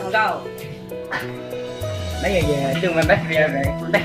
Nkauj, neb yog tus mas neb kuv ntej.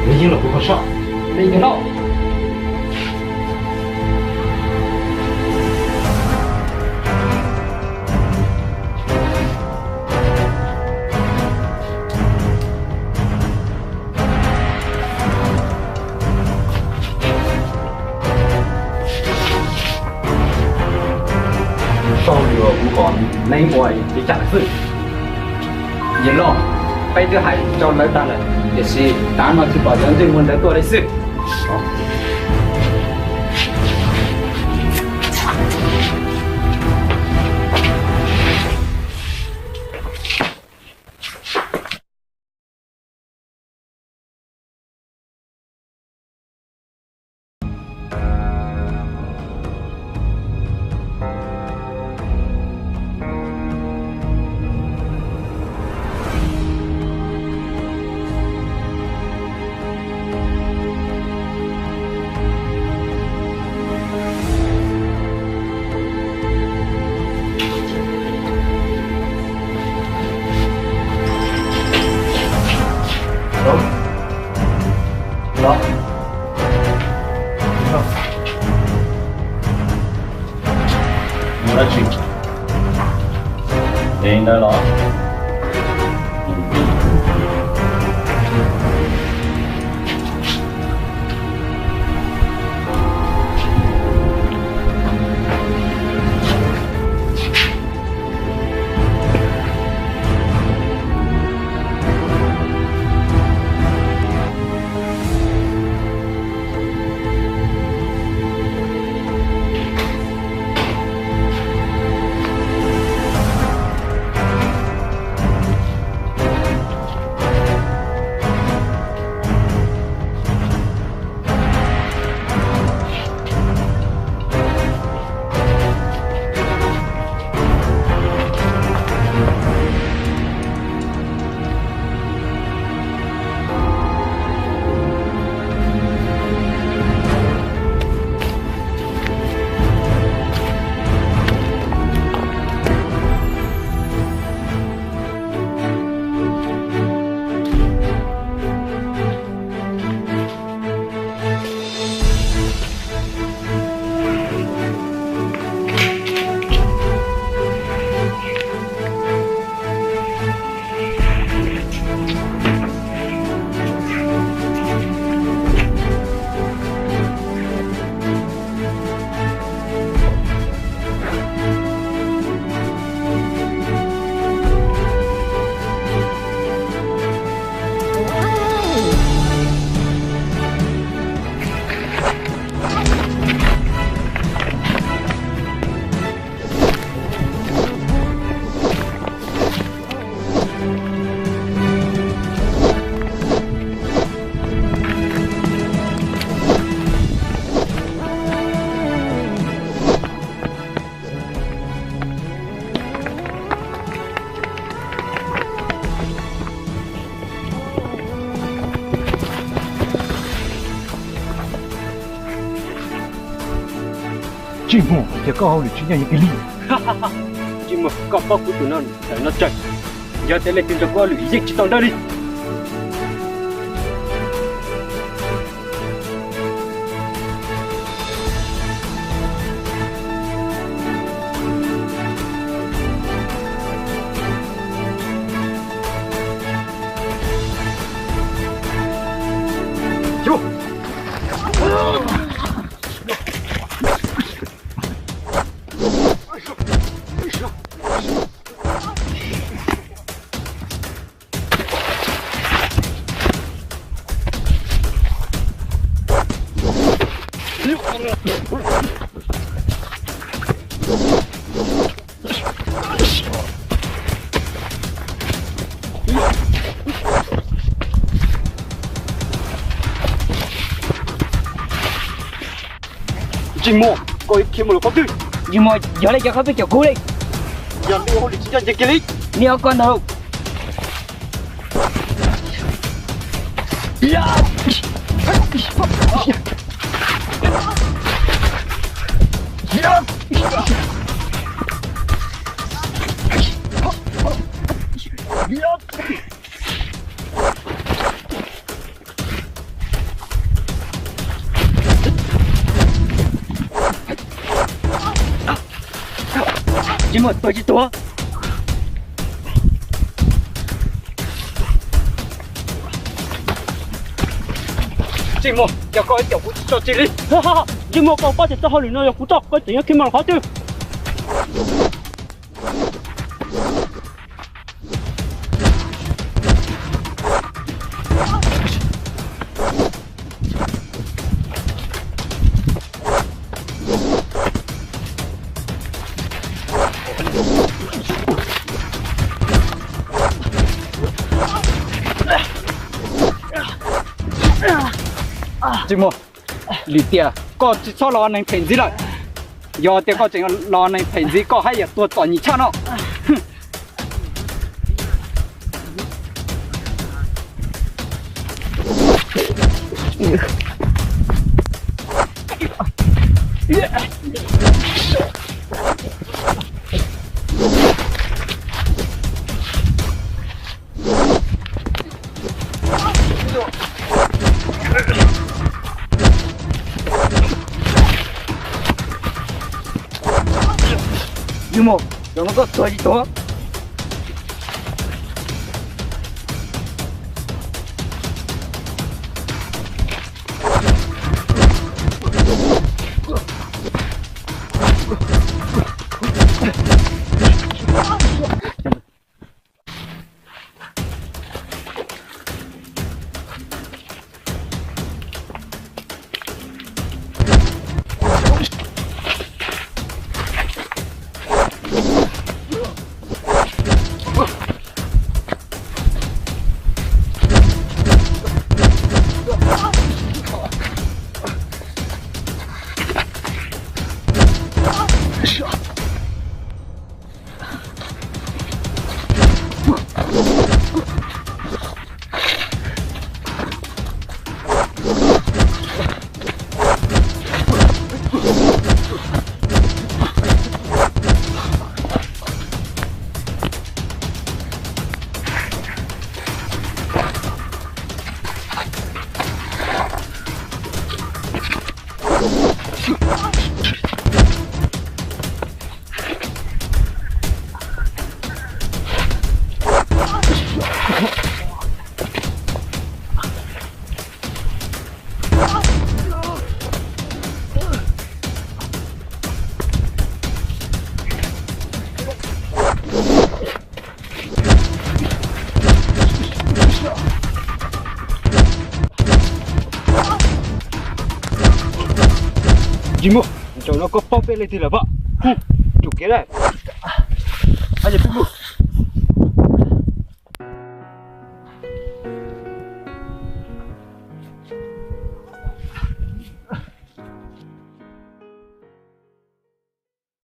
Nws yeej los kuv ho soj, nws yeej los. Sau lwm kuv kom neb ua li cas lawm xwb. Yawg loj, peb twb hais rau lawv tag lawm, tiam sis tav no tsis pom cov ntsej muag ntawd tuaj li xwb. Ua dab tsi? Dev ntawd los? Tsis muaj, ces koj hauj lwm tsis ncaj ncees kiag li. Tsis muaj, koj paub kuv tus no tawm no tsawg, yog tias leej twg nrog kuv hauj lwm yeej tsis tau dawb li. Ntsej muag, koj khiav mus lawm qhov twg? Ntsej muag, yog li cas koj pheej caum kuv li? Yog li hauj lwm tsis ncaj ncees kiag li. Niam koj ntag. Tsis muaj, tuag tsis tuag. Tsis muaj, yog koj ib caum kuv tsis tso tsis li. Tsis muaj, koj paub tias txoj hauj lwm no yog kuv txoj, koj tseem yuav khiav mus qhov twg? Tsis muaj, lim tias koj tsis txhob los neeg phem ntxiv lawm. Yog tias koj tseem los neeg phem ntxiv, koj haj yam tuag txom nyem tshaj no. Yus mus, cov no koj tuag tsis tuag? Tsis muaj, zaum no koj paub peb leej twg lawm pab. Tsum kev lawm.